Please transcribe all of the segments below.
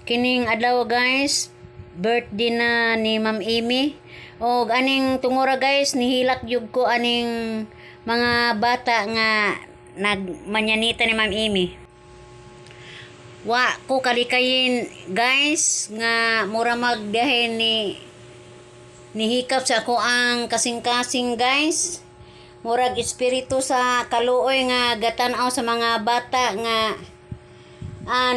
Kining adlaw, guys, birthday na ni Ma'am Amy. Og aning tungura, guys, nihilak jud ko aning mga bata nga nagmanyanita ni Ma'am Amy. Wa ko kalikayin, guys, nga mura magdahin ni nihikap sa ako ang kasing-kasing, guys. Murag espiritu sa kaluoy nga gatanaw sa mga bata nga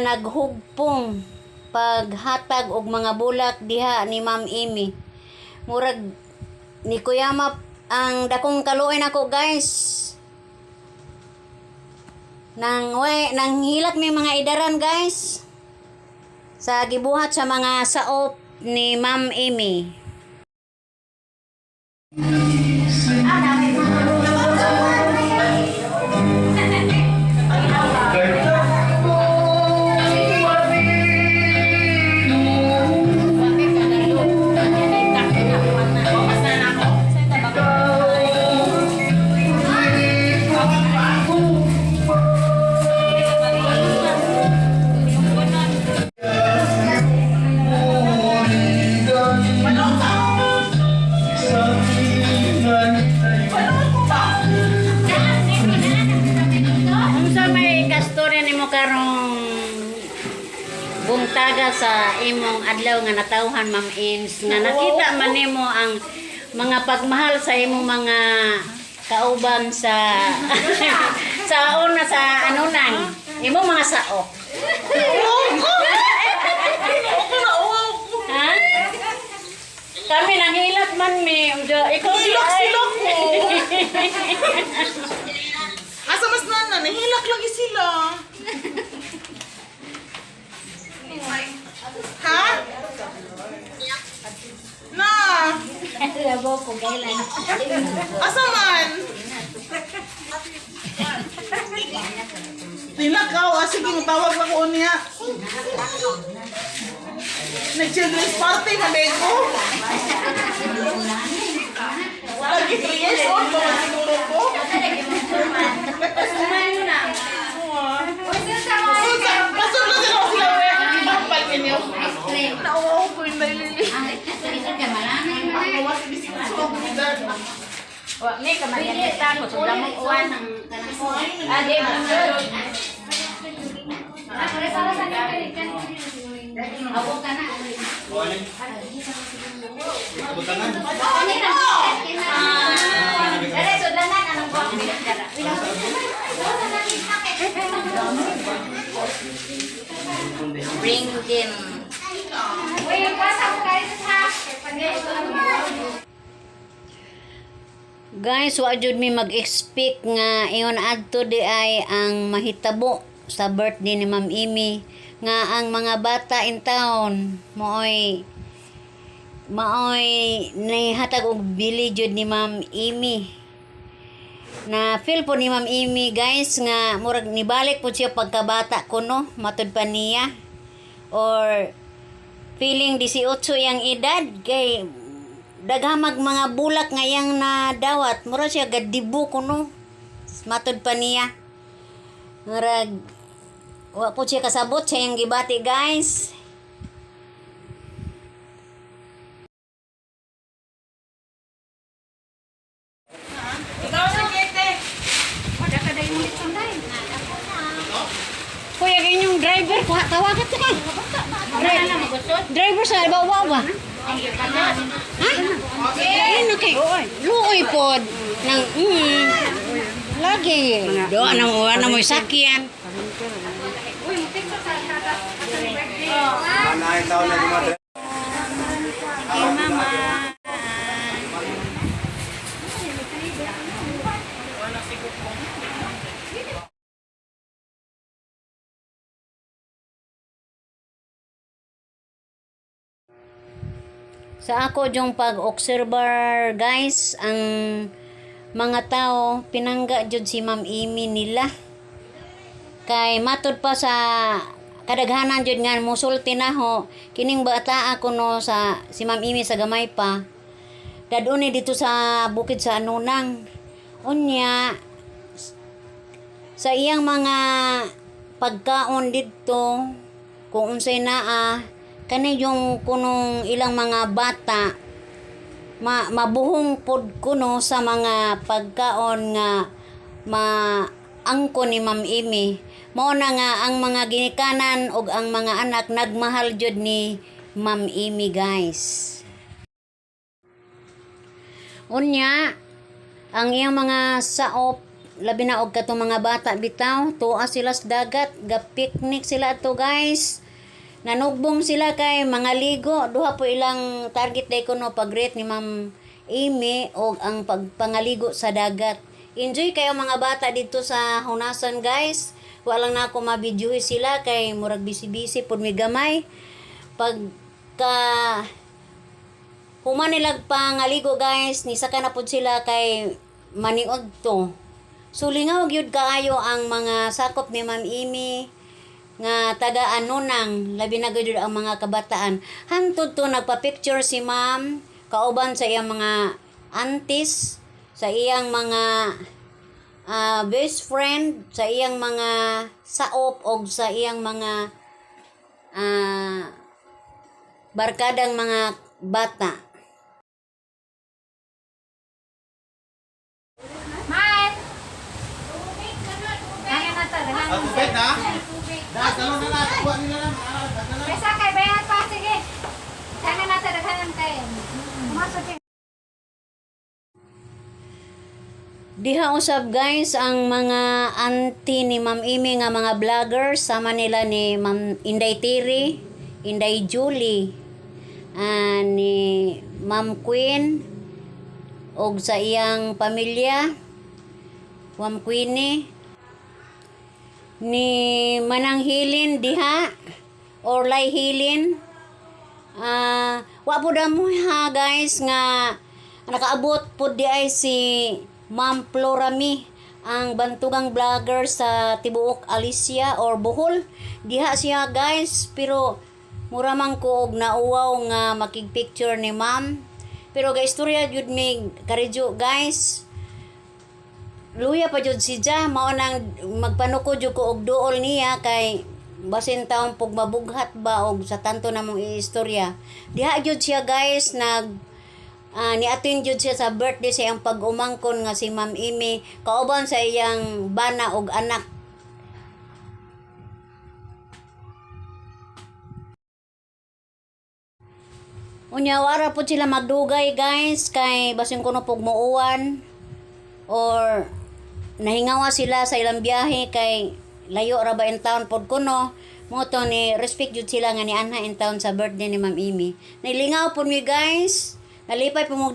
naghugpong paghatag og mga bulak diha ni Ma'am Amy. Murag ni Kuyama ang dakong kaluoy nako, guys. Nang we nang hilak mi mga idaran, guys, sa gibuhat sa mga saop ni Ma'am Amy. Unsa may kastorya nimo karong buntaga sa imong adlaw nga natawhan, Ma'am Ins, nga nakita man nimo ang mga pagmahal sa imong mga kauban sa sa una sa ano nang imong mga saok? Ha? Kami nanghilak man mi. Ikaw di Silak ay. silak ko. Asa mas nana, nahilak lagi sila. Ha? Na, Labo ko kailan. Asa man? Tilakaw, ah, sige, tawag ako niya. Nag-children's party man din ko. Lagi 3 years old ba man siguro ko? Kumain na. Pasok na sila sila, we. Pampal ninyo. Nauwaw ko yung nailili. Ako, mas bisik ko ako dad. Wa mi kamanyanita ko sa damong uwan. Ah, di ba? Ako ka na. Dere sudlanan anong buwak bilang dara. Bring them. Guys, wa jud mi mag-expect nga ingon adto di ay ang mahitabo sa birthday ni Ma'am Amy nga ang mga bata in town mooy maoy nihatag og bili jud ni Ma'am Amy. Na feel po ni Ma'am Amy, guys, nga murag nibalik po siya pagkabata kuno, matud pa niya, or feeling 18 yang edad kay daghamag mga bulak nga iyang nadawat, mura siya gadibo kuno, matud pa niya. Murag wa po siya kasabot sa iyang gibati, guys. Ikaw sa kete. Kuya, inyong driver, kuha, tawagan ka. Driver sa bawa ba? Ha? Ayun na kay. Luoy pod. Nang, lagi. Doon na mo, na mo'y sakyan. Sige, Mama. Sa ako yung pag-observer, guys, ang mga tao pinangga jud si Ma'am Amy nila. Kay matud pa sa kadaghanan jud nga musulti na ho kining bata ako no sa si Ma'am Amy sa gamay pa. Daduni dito sa bukid sa Anunang. Unya sa iyang mga pagkaon didto. Kung unsay naa kani yung kunong ilang mga bata mabuhong pod kuno sa mga pagkaon nga maangko ni Ma'am Amy. Mao na nga ang mga ginikanan og ang mga anak nagmahal jud ni Ma'am Amy, guys. Unya, ang iyang mga saop, labi na og katong mga bata bitaw, tuwa sila sa dagat, ga picnic sila ato, guys. Nanugbong sila kay mga ligo, duha po ilang target day kuno, pag-greet ni Ma'am Amy og ang pagpangaligo sa dagat. Enjoy kayo mga bata dito sa Hunasan, guys. Wala na ako mabidyohi sila kay murag busy-busy pud mi gamay. Pagka human nilag pangaligo, guys, ni saka na pud sila kay maniod to. So lingaw gyud kaayo ang mga sakop ni Ma'am Amy nga taga Anunang, labi na gyud ang mga kabataan. Hantod to nagpa-picture si Ma'am kauban sa iyang mga aunties, sa iyang mga best friend, sa iyang mga saop og sa iyang mga barkadang mga bata. Man! Daghan na to, daghan. Ah, tubig na? Daghan na na, kuha nila na. Daghan na. Kaysa kay bayad pa, sige. Daghan na to, daghan kay. Pumasok kay. Diha usab, guys, ang mga auntie ni Ma'am Amy nga mga vloggers sama nila ni Ma'am Inday Tiri, Inday Julie, ni Ma'am Queen og sa iyang pamilya, Ma'am Queenie, ni Manang Hilin diha or Lay Hilin. Wa po mo ha, guys, nga nakaabot po di ay si Ma'am Florami, ang bantugang vlogger sa tibuok Alicia or Bohol. Diha siya, guys, pero mura man ko og nauwaw nga makig-picture ni Ma'am. Pero ga istorya jud mi karidyo, guys. Luya pa jud si Ja, mao nang magpanuko jud ko og duol niya kay basin taong pug mabughat ba og sa tanto namong iistorya. Diha jud siya, guys, nag ni-attend jud siya sa birthday sa iyang pag-umangkon nga si Ma'am Amy kauban sa iyang bana og anak. Unya wara po sila magdugay, guys, kay basin kuno pug muuwan or nahingawa sila sa ilang biyahe kay layo ra ba in town pod kuno mo to ni respect jud sila nga ni anha in town sa birthday ni Ma'am Amy. Nilingaw pod mi, guys. Nalipay po mo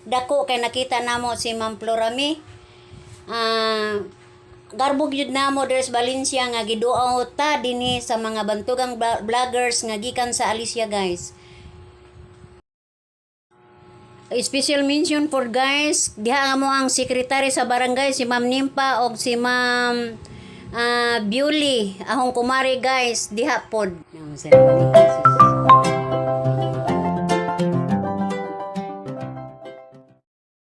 dako kay nakita namo si Ma'am Florami. Garbog jud namo diri sa Valencia nga giduaw ta dinhi sa mga bantugang vloggers nga gikan sa Alicia, guys. Special mention for, guys, diha nga mo ang sekretary sa barangay si Ma'am Nimpa og si Ma'am Bewley, ahong kumari, guys, diha pod.